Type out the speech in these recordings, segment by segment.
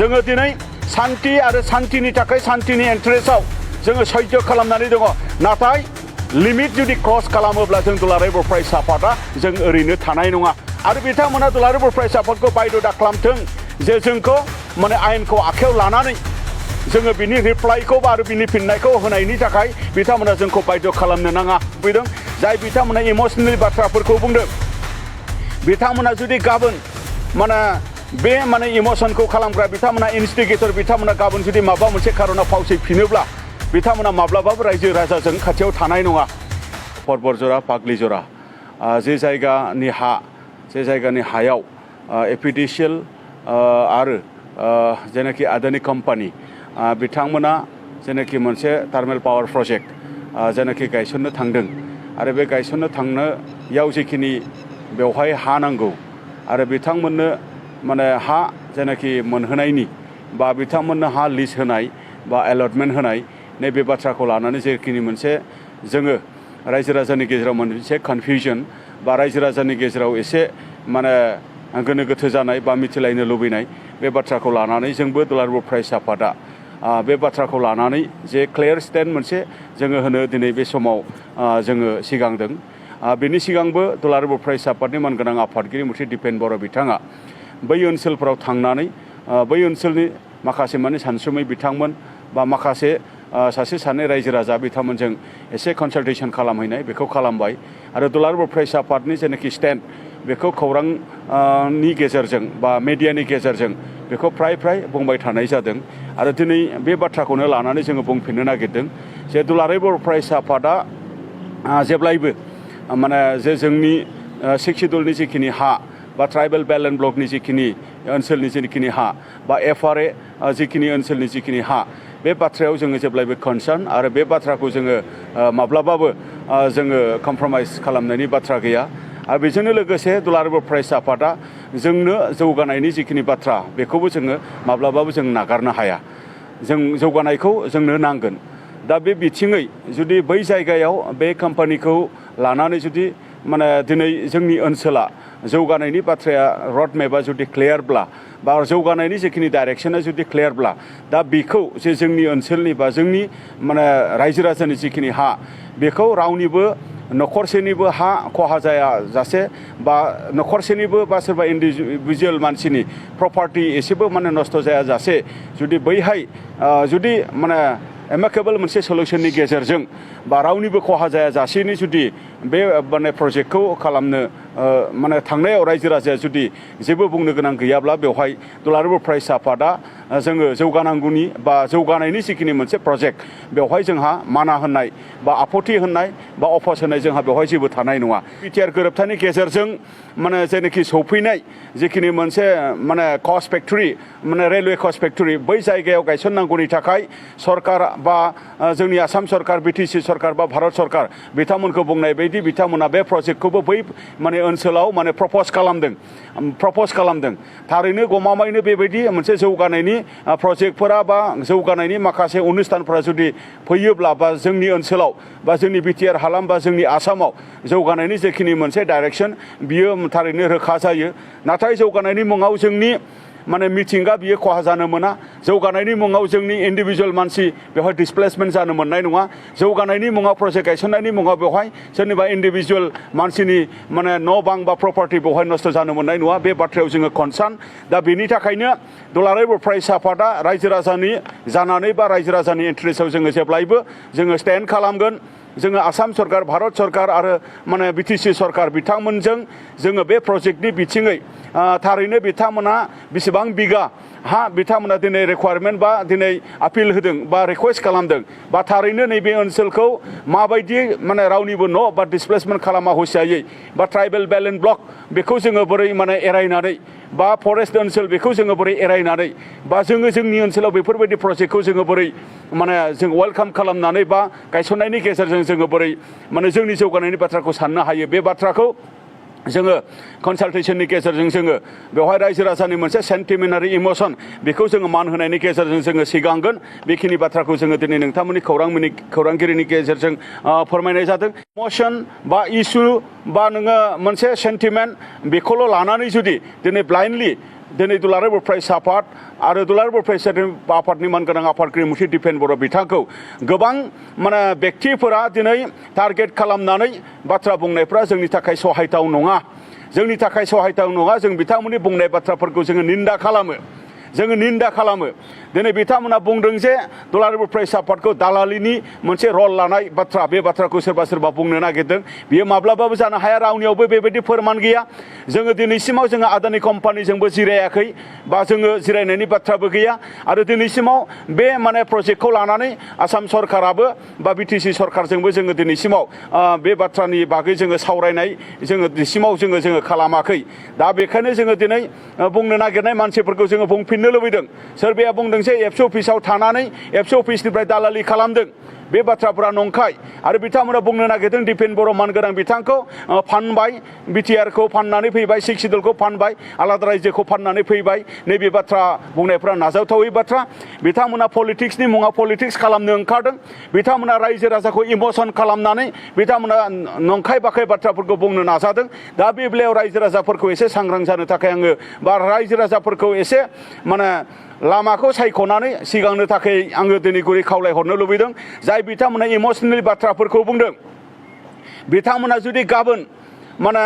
जोङो दिनै शान्ति आरो शान्तिनि थाखाय शान्तिनि इन्टारेस्टआव जोङो सैज्य खालामनानै दङ नाथाय लिमिट जुदि क्रस खालामोब्ला जों दुलाराय बर' फरायसा आफादा जों ओरैनो थानाय नङा आरो बिथांमोना दुलाराय बर' फरायसा आफादखौ बायद' दाखालामथों जे जोंखौ माने आयेनखौ आखायाव लानानै जोङो बिनि रिप्लाइखौ आरो बिनि फिननायखौ होनायनि थाखाय बिथांमोना जोंखौ बायद' खालामनो नाङा फैदों जाय बिथांमोना इमसनेल बाथ्राफोरखौ बुंदों बिथांमोना जुदि गाबोन बे इमसनखौ खालामग्रा बिथांमोना इनस्टिगेटर बिथांमोना गाबोन जुदि माबा मोनसे खारनाव फावसैफिनोब्ला बिथांमोना माब्लाबाबो रायजो राजाजों खाथियाव थानाय नङा परबरजरा पाग्लिजरा जे जायगानि हायाव एपिडिसिएल आरो जेनाखि आदानि कम्पानि बिथांमोना जेनाखि मोनसे थार्मेल पावार प्रजेक्ट जेनाखि गायसननो थांदों आरो बे गायसननो थांनायाव जिखिनि बेवहाय हा नांगौ आरो बिथांमोननो हा जेनाखि मोनहोनायनि बा बिथांमोननो हा लिज होनाय बा एलटमेन्ट होनाय नैबे बाथ्राखौ लानानै जेखिनि मोनसे जोङो रायजो राजानि गेजेराव मोनसे कनफिउजन बा रायजो राजानि गेजेराव एसे गोनो गोथो जानाय बा मिथिलायनो लुबैनाय बे बाथ्राखौ लानानै जोंबो दुलाराय बर' फरायसा आफादा बे बाथ्राखौ लानानै जे क्लियार स्टेन्ड मोनसे जोङो होनो दिनै बे समाव जोङो सिगांदों बेनि सिगांबो दुलाराय बर' फरायसा आफादनि मानगोनां आफादगिरि मुथि दिपेन बर' बिथाङा बै ओनसोलफोराव थांनानै बै ओनसोलनि माखासे सानसुमै बिथांमोन बा माखासे सासे सानै रायजो राजा बिथांमोनजों एसे कनसाल्टेसन खालामहैनाय बेखौ खालामबाय आरो दुलाराय बर' फरायसा आफादनि जेनाखि स्टेन्ड बेखौ खौरांनि गेजेरजों बा मेडियानि गेजेरजों बेखौ फ्राय बुंबाय थानाय जादों आरो दिनै बे बाथ्राखौनो लानानै जोङो बुंफिननो नागिरदों जे दुलाराय बर' फरायसा आफादा जेब्लायबो जे जोंनि सिक्सिडुलनि जिखिनि हा बा ट्राइबेल बेलेन्स ब्लकनि जिखिनि ओनसोलनि जिखिनि हा बा FRA जिखिनि ओनसोलनि जिखिनि हा बे बाथ्रायाव जोङो जेब्लायबो कनसार्न आरो बे बाथ्राखौ जोङो माब्लाबाबो जोङो कमप्रमाइज खालामनायनि बाथ्रा गैया आरो बेजोंनो लोगोसे दुलाराय बर' फरायसा आफादा जोंनो जौगानायनि जिखिनि बाथ्रा बेखौबो जोङो माब्लाबाबो जों नागारनो हाया जों जौगानायखौ जोंनो नांगोन दा बे बिथिङै जुदि बै जायगायाव बे कम्पानिखौ लानानै जुदि दिनै जोंनि ओनसोला जौगानायनि बाथ्राया रड मेपआ जुदि क्लियारब्ला बा जौगानायनि जिखिनि डाइरेक्सना जुदि क्लियारब्ला दा बेखौ जे जोंनि ओनसोलनि बा जोंनि रायजो राजानि जिखिनि हा बेखौ रावनिबो न'खरसेनिबो हा खहा जायाजासे बा न'खरसेनिबो बा सोरबा इन्डिभिजुवेल मानसिनि प्रपार्टि एसेबो नस्थ' जायाजासे जुदि बैहाय जुदि एमाकेबल मोनसे सलुसननि गेजेरजों बा रावनिबो खहा जायाजासेनि जुदि बे प्रजेक्टखौ खालामनो थांनायाव रायजो राजाया जुदि जेबो बुंनो गोनां गैयाब्ला बेवहाय दुलाराय बर' फरायसा आफादा जोङो जौगानांगौनि बा जौगानायनि जिखिनि मोनसे प्रजेक्ट बेवहाय जोंहा माना होननाय बा आपत्ति होननाय बा अफस होनाय जोंहा बेवहाय जेबो थानाय नङा बिटिआर गोरोबथानि गेजेरजों जेनाखि सौफैनाय जिखिनि मोनसे कस्ट फेक्टरि रेलवे कस्ट फेक्टरि बै जायगायाव गायसननांगौनि थाखाय सरकार बा जोंनि आसाम सरकार BTC सरकार बा भारत सरकार बिथांमोनखौ बुंनाय बायदि बिथांमोना बे प्रजेक्टखौबो बै ओनसोलाव प्रप'ज खालामदों थारैनो गमामायैनो बेबायदि मोनसे जौगानायनि प्रजेक्टफोरा बा जौगानायनि माखासे अनुस्थानफोरा जुदि फैयोब्ला बा जोंनि ओनसोलाव बा जोंनि बिटिआर हालाम बा जोंनि आसामाव जौगानायनि जेखिनि मोनसे डाइरेक्सन बियो थारैनो रोखा जायो नाथाय जौगानायनि मुङाव जोंनि मिथिंगा बियो खहा जानो मोना जौगानायनि मुङाव जोंनि इन्डिभिजुवेल मानसि बेवहाय डिसप्लेसमेन्ट जानो मोननाय नङा जौगानायनि मुङाव प्रजेक्ट गायसननायनि मुङाव बेवहाय सोरनिबा इन्डिभिजुवेल मानसिनि न' बां बा प्रपार्टि बेवहाय नस्थ' जानो मोननाय नङा बे बाथ्रायाव जोङो कनसार्न दा बेनि थाखायनो दुलाराय बर' फरायसा आफादा रायजो राजानि जानानै बा रायजो राजानि इन्टारेस्टआव जोङो जेब्लायबो जोङो स्टेन्ड खालामगोन जोङो आसाम सरकार भारत सरकार आरो BTC सरकार बिथांमोनजों जोङो बे प्रजेक्टनि बिथिङै थारैनो बिथांमोना बेसेबां बिगा हा बिथांमोना दिनै रिक्वायरमेन्ट बा दिनै आपिल होदों बा रिक्वेस्ट खालामदों बा थारैनो नैबे ओनसोलखौ माबायदि रावनिबो न' बा डिसप्लेसमेन्ट खालामा हुसियायै बा ट्राइबेल बेलेन्स ब्लक बेखौ जोङो बोरै एरायनानै बा फरेस्ट ओनसोल बेखौ जोङो बोरै एरायनानै बा जोङो जोंनि ओनसोलाव बेफोरबायदि प्रजेक्टखौ जोङो बोरै जों वेलकाम खालामनानै बा गायसननायनि गेजेरजों जोङो बोरै जोंनि जौगानायनि बाथ्राखौ साननो हायो बे बाथ्राखौ जोङो कनसाल्टेसननि गेजेरजों जोङो बेवहाय रायजो राजानि मोनसे सेन्टिमेन्टारि इमोसन बेखौ जोङो मान होनायनि गेजेरजों जोङो सिगांगोन बेखिनि बाथ्राखौ जोङो दिनै नोंथांमोननि खौरांगिरिनि गेजेरजों फोरमायनाय जादों इमोसन बा इस्यु बा नोङो मोनसे सेन्टिमेन्ट बेखौल' लानानै जुदि दिनै ब्लाइन्डलि दिनै दुलाराय बर' फरायसा आफाद आरो दुलाराय बर' फरायसा आफादनि मानगोनां आफादगिरि मुंथि दिपेन बर' बिथांखौ गोबां माने बेक्तिफोरा दिनै टारगेट खालामनानै बाथ्रा बुंनायफ्रा जोंनि थाखाय सहायथाव नङा जोंनि थाखाय सहायथाव नङा जों बिथांमोननि बुंनाय बाथ्राफोरखौ जोङो निन्दा खालामो जोङो निन्दा खालामो दिनै बिथांमोना बुंदों जे दुलाराय बर' फरायसा आफादखौ दालालिनि मोनसे रल लानाय बाथ्रा बे बाथ्राखौ सोरबा सोरबा बुंनो नागिरदों बियो माब्लाबाबो जानो हाया रावनियावबो बेबायदि फोरमान गैया जोङो दिनैसिमाव जोङो आदानि कम्पानिजोंबो जिरायाखै बा जोङो जिरायनायनि बाथ्राबो गैया आरो दिनैसिमाव बे माने प्रजेक्टखौ लानानै आसाम सरकाराबो बा बिटिसि सरकारजोंबो जोङो दिनैसिमाव बे बाथ्रानि बागै जोङो सावरायनाय जोङो दिनैसिमाव जोङो खालामाखै दा बेखायनो जोङो दिनै बुंनो नागिरनाय मानसिफोरखौ जोङो बुंफिननो लुबैदों सोरबाया बुंदों जे एबसु अफिसाव थानानै एबसु अफिसनिफ्राय दालालि खालामदों बे बाथ्राफोरा नंखाय आरो बिथांमोना बुंनो नागिरदों दिपेन बर' मानगोनां बिथांखौ फानबाय बिटिआरखौ फाननानै फैबाय सिक्स सिडुलखौ फानबाय आलादा रायजोखौ फाननानै फैबाय नैबे बाथ्रा बुंनायफ्रा नाजावथावै बाथ्रा बिथांमोना पलिटिक्सनि मुङाव पलिटिक्स खालामनो ओंखारदों बिथांमोना रायजो राजाखौ इमोसन खालामनानै बिथांमोना नंखाय बाखाय बाथ्राफोरखौ बुंनो नाजादों दा बे बेलायाव रायजो राजाफोरखौ एसे सांग्रां जानो थाखाय आङो बा रायजो राजाफोरखौ एसे माने लामाखौ सायख'नानै सिगांनो थाखाय आङो दिनै गुरै खावलायहरनो लुबैदों जाय बिथांमोना इमोसनेल बाथ्राफोरखौ बुंदों बिथांमोना जुदि गाबोन माने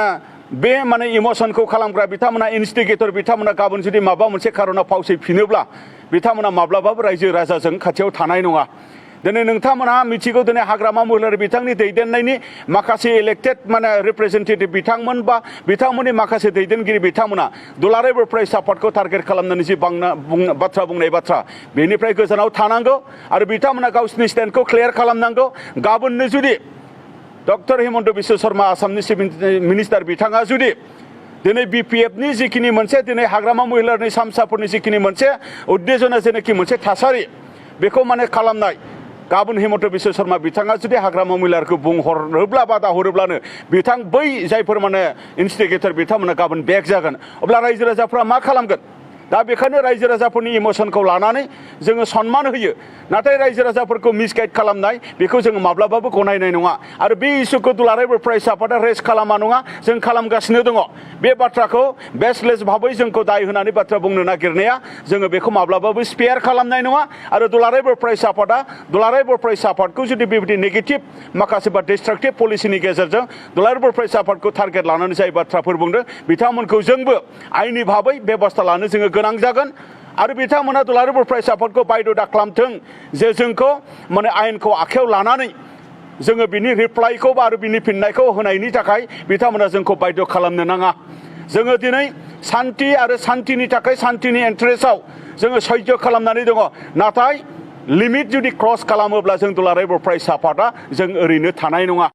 बे माने इमोसनखौ खालामग्रा बिथांमोना इनस्टिगेटर बिथांमोना गाबोन जुदि माबा मोनसे खारनाव फावसैफिनोब्ला बिथांमोना माब्लाबाबो रायजो राजाजों खाथियाव थानाय नङा दिनै नोंथांमोनहा मिथिगौ दिनै हाग्रामा महिलारि बिथांनि दैदेननायनि माखासे इलेक्टेड माने रिप्रेजेन्टेटिभ बिथांमोन बा बिथांमोननि माखासे दैदेनगिरि बिथांमोना दुलाराय बर' फरायसा आफादखौ टारगेट खालामनानै जि बाथ्रा बुंनाय बाथ्रा बेनिफ्राय गोजानाव थानांगौ आरो बिथांमोना गावसिनि स्टेन्डखौ क्लियार खालामनांगौ गाबोननो जुदि डक्टर हिमन्त बिश्व शर्मा आसामनि चिफ मिनिस्टार बिथाङा जुदि दिनै बिपिएफनि जिखिनि मोनसे दिनै हाग्रामा महिलारिनि सामसाफोरनि जिखिनि मोनसे उद्देजना जेनाखि मोनसे थासारि बेखौ माने खालामनाय गाबोन हिमन्त बिश्व शर्मा बिथाङा जुदि हाग्रामा महिलारिखौ बुंहरोब्ला बादा हरोब्लानो बिथां बै जायफोर माने इनस्टिगेटर बिथांमोना गाबोन बेक जागोन अब्ला रायजो राजाफ्रा मा खालामगोन दा बेखायनो रायजो राजाफोरनि इमोसनखौ लानानै जोङो सन्मान होयो नाथाय रायजो राजाफोरखौ मिसगाइड खालामनाय बेखौ जोङो माब्लाबाबो गनायनाय नङा आरो बे इस्युखौ दुलाराय बर' फरायसा आफादा रेस्ट खालामा नङा जों खालामगासिनो दङ बे बाथ्राखौ बेसलेस भाबै जोंखौ दाय होनानै बाथ्रा बुंनो नागिरनाया जोङो बेखौ माब्लाबाबो स्पेयार खालामनाय नङा आरो दुलाराय बर' फरायसा आफादा दुलाराय बर' फरायसा आफादखौ जुदि बेबायदि नेगेटिभ माखासे बा डिस्ट्राक्टिभ पलिसिनि गेजेरजों दुलाराय बर' फरायसा आफादखौ टारगेट लानानै जाय बाथ्राफोर बुंदों बिथांमोनखौ जोंबो आयेननि भाबै बेबस्था लानो जोङो गोनां जागोन आरो बिथांमोना दुलाराय बर' फरायसा आफादखौ बायद' दाखालामथों जे जोंखौ माने आयेनखौ आखायाव लानानै जोङो बिनि रिप्लाइखौ आरो बिनि फिननायखौ होनायनि थाखाय बिथांमोना जोंखौ बायद' खालामनो नाङा जोङो दिनै सान्थि आरो सान्थिनि थाखाय सान्थिनि इन्टारेस्टआव जोङो सैज्य खालामनानै दङ नाथाय लिमिट जुदि क्रस खालामोब्ला जों दुलाराय बर' फरायसा आफादा जों ओरैनो थानाय नङा।